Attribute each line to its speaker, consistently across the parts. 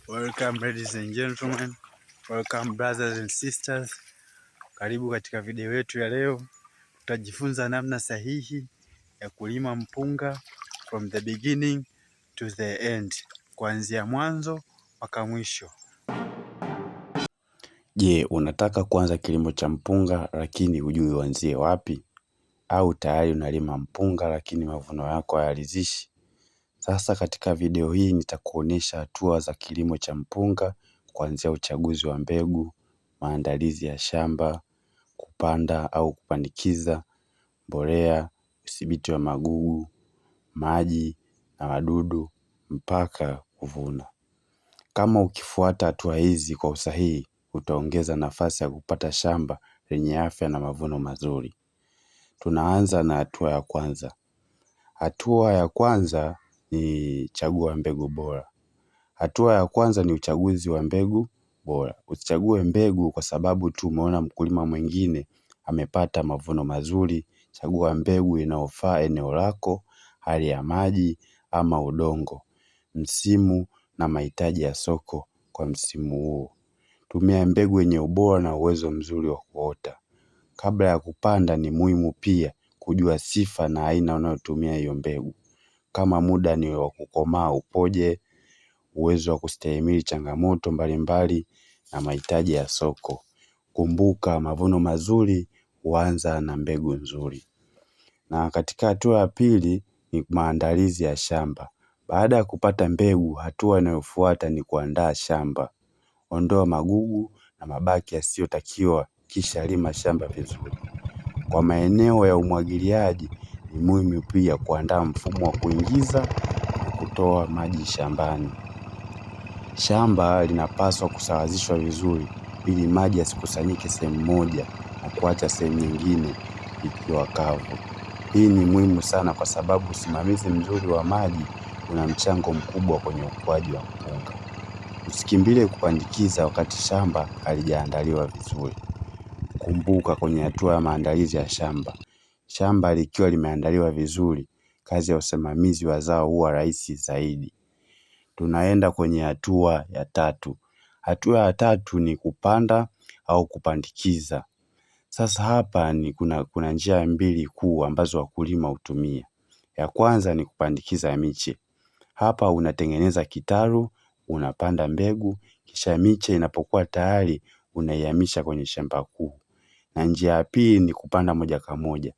Speaker 1: Welcome ladies and gentlemen, welcome brothers and sisters. Karibu katika video yetu ya leo. Tutajifunza namna sahihi ya kulima mpunga from the beginning to the end, kuanzia mwanzo mpaka mwisho.
Speaker 2: Je, unataka kuanza kilimo cha mpunga lakini hujui uanzie wapi? Au tayari unalima mpunga lakini mavuno yako hayaridhishi? Sasa katika video hii nitakuonyesha hatua za kilimo cha mpunga kuanzia uchaguzi wa mbegu, maandalizi ya shamba, kupanda au kupandikiza, mbolea, udhibiti wa magugu, maji na wadudu mpaka kuvuna. Kama ukifuata hatua hizi kwa usahihi, utaongeza nafasi ya kupata shamba lenye afya na mavuno mazuri. Tunaanza na hatua ya kwanza. Hatua ya kwanza ni chagua mbegu bora. Hatua ya kwanza ni uchaguzi wa mbegu bora. Usichague mbegu kwa sababu tu umeona mkulima mwingine amepata mavuno mazuri. Chagua mbegu inayofaa eneo lako, hali ya maji ama udongo, msimu na mahitaji ya soko kwa msimu huo. Tumia mbegu yenye ubora na uwezo mzuri wa kuota. Kabla ya kupanda ni muhimu pia kujua sifa na aina unayotumia hiyo mbegu. Kama muda ni wa kukomaa upoje, uwezo wa kustahimili changamoto mbalimbali na mahitaji ya soko. Kumbuka mavuno mazuri huanza na mbegu nzuri. Na katika hatua ya pili ni maandalizi ya shamba. Baada ya kupata mbegu, hatua inayofuata ni kuandaa shamba. Ondoa magugu na mabaki yasiyotakiwa kisha lima shamba vizuri. Kwa maeneo ya umwagiliaji ni muhimu pia kuandaa mfumo wa kuingiza na kutoa maji shambani. Shamba linapaswa kusawazishwa vizuri ili maji yasikusanyike sehemu moja na kuacha sehemu nyingine ikiwa kavu. Hii ni muhimu sana kwa sababu usimamizi mzuri wa maji una mchango mkubwa kwenye ukuaji wa mpunga. Usikimbilie kupandikiza wakati shamba halijaandaliwa vizuri. Kumbuka kwenye hatua ya maandalizi ya shamba. Shamba likiwa limeandaliwa vizuri, kazi ya usimamizi wa zao huwa rahisi zaidi. Tunaenda kwenye hatua ya tatu. Hatua ya tatu ni kupanda au kupandikiza. Sasa hapa ni kuna njia mbili kuu ambazo wakulima hutumia. Ya kwanza ni kupandikiza miche. Hapa unatengeneza kitalu, unapanda mbegu, kisha miche inapokuwa tayari unaihamisha kwenye shamba kuu. Na njia ya pili ni kupanda moja kwa moja,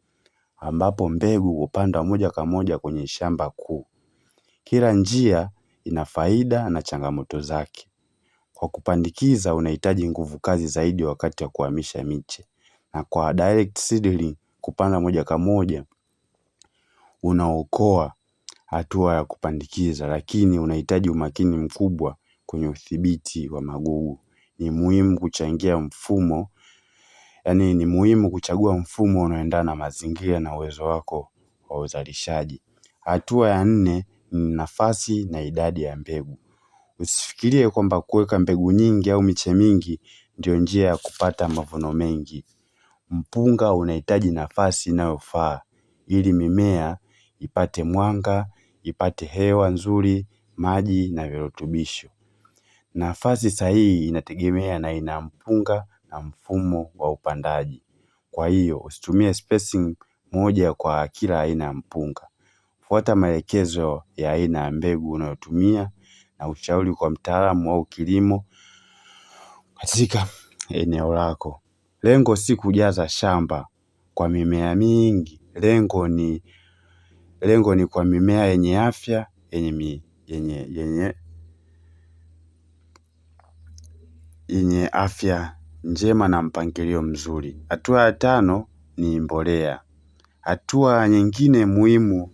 Speaker 2: ambapo mbegu hupandwa moja kwa moja kwenye shamba kuu. Kila njia ina faida na changamoto zake. Kwa kupandikiza unahitaji nguvu kazi zaidi wakati wa kuhamisha miche. Na kwa direct seedling kupanda moja kwa moja unaokoa hatua ya kupandikiza, lakini unahitaji umakini mkubwa kwenye udhibiti wa magugu. Ni muhimu kuchangia mfumo, yaani ni muhimu kuchagua mfumo unaoendana na mazingira na uwezo wako wa uzalishaji. Hatua ya nne ni nafasi na idadi ya mbegu. Usifikirie kwamba kuweka mbegu nyingi au miche mingi ndio njia ya kupata mavuno mengi. Mpunga unahitaji nafasi inayofaa ili mimea ipate mwanga, ipate hewa nzuri, maji na virutubisho. Nafasi sahihi inategemea na aina ya mpunga na mfumo wa upandaji. Kwa hiyo usitumie spacing moja kwa kila aina ya mpunga. Fuata maelekezo ya aina ya mbegu unayotumia na ushauri kwa mtaalamu au kilimo katika eneo lako. Lengo si kujaza shamba kwa mimea mingi. Lengo ni kwa mimea yenye afya, yenye afya njema na mpangilio mzuri. Hatua ya tano ni mbolea. Hatua nyingine muhimu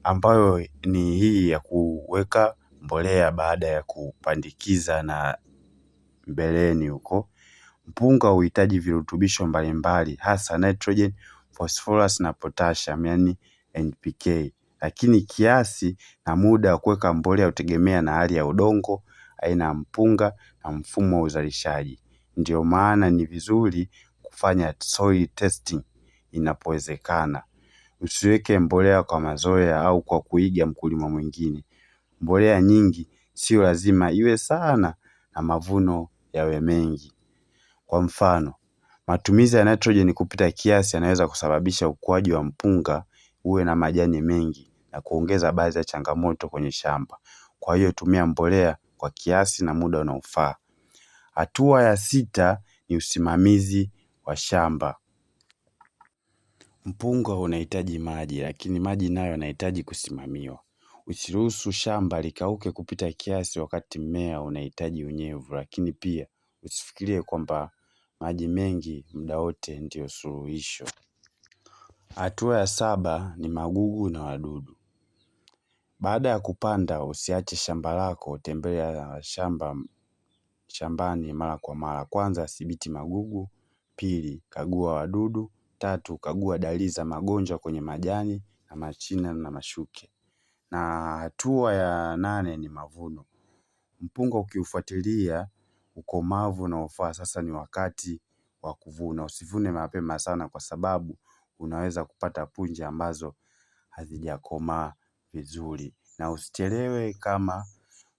Speaker 2: ambayo ni hii ya kuweka mbolea baada ya kupandikiza na mbeleni huko. Mpunga huhitaji virutubisho mbalimbali hasa nitrogen, phosphorus na potassium yaani NPK. Lakini kiasi na muda wa kuweka mbolea hutegemea na hali ya udongo, aina ya mpunga na mfumo wa uzalishaji. Ndio maana ni vizuri kufanya soil testing inapowezekana. Usiweke mbolea kwa mazoea au kwa kuiga mkulima mwingine. Mbolea nyingi Sio lazima iwe sana na mavuno yawe mengi. Kwa mfano, matumizi ya nitrogen kupita kiasi yanaweza kusababisha ukuaji wa mpunga uwe na majani mengi na kuongeza baadhi ya changamoto kwenye shamba. Kwa hiyo tumia mbolea kwa kiasi na muda unaofaa. Hatua ya sita ni usimamizi wa shamba. Mpunga unahitaji maji lakini maji nayo yanahitaji kusimamiwa. Usiruhusu shamba likauke kupita kiasi wakati mmea unahitaji unyevu, lakini pia usifikirie kwamba maji mengi muda wote ndiyo suluhisho. Hatua ya saba ni magugu na wadudu. Baada ya kupanda, usiache shamba lako, tembelea shambani mara kwa mara. Kwanza, thibiti magugu. Pili, kagua wadudu. Tatu, kagua dalili za magonjwa kwenye majani na machina na mashuke. Na hatua ya nane ni mavuno. Mpunga ukiufuatilia ukomavu unaofaa sasa ni wakati wa kuvuna. Usivune mapema sana kwa sababu unaweza kupata punje ambazo hazijakomaa vizuri. Na usichelewe kama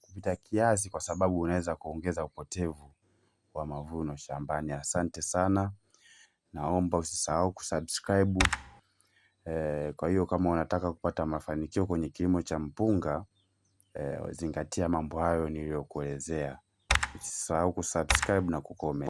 Speaker 2: kupita kiasi kwa sababu unaweza kuongeza upotevu wa mavuno shambani. Asante sana. Naomba usisahau kusubscribe. Kwa hiyo kama unataka kupata mafanikio kwenye kilimo cha mpunga, zingatia mambo hayo niliyokuelezea. Usisahau kusubscribe na kucomment.